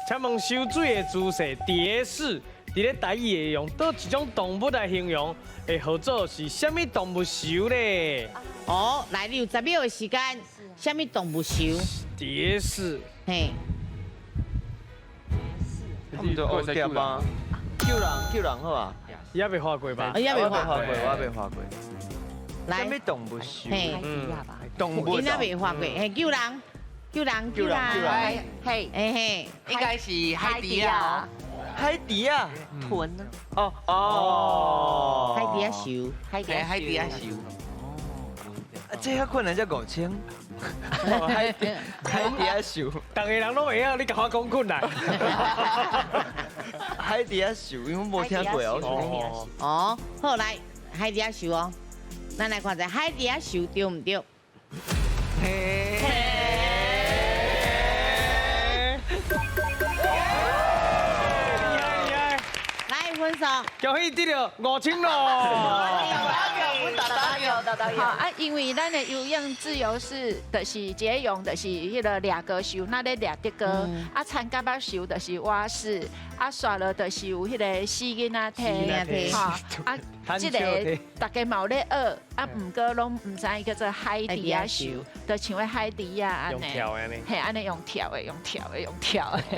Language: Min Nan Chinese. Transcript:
請問泅水的姿勢蝶式，佇咧台語會用佗一種動物來形容，會號做是啥物動物泅咧？哦，來，你有10秒的時間，啥物動物泅？蝶式。嘿。毋就蝴蝶嗎？救人救人好啊？伊猶未畫過吧？伊猶未畫過，我未畫過。來，啥物動物泅？嘿，動物。伊猶未畫過，嘿，救人，救人，救人，嘿，嘿嘿，應該是海豬仔。海豬仔，豚啊。哦哦，海豬仔泅，海豬海豬仔泅。啊，這較困難才5000。海海豬仔泅，逐个人攏會曉，你共我講困難。海豬仔泅，因為我無聽過哦。哦，好來，海豬仔泅哦，咱來看一下海豬仔泅對毋對？嘿。厲害厲害！來分數，恭喜得著5000咯！好啊，因為咱的游泳自由式就是蝶泳，就是彼个掠哥泅，那咧掠的哥啊，田蛤仔泅就是蛙式，啊，煞落就是有彼个死囡仔體，吼啊，這个大家嘛有咧學，啊，毋過攏毋知叫做海豬仔泅，就像彼海豬仔按呢，用跳的呢，嘿，按呢用跳的，用跳的，用跳的。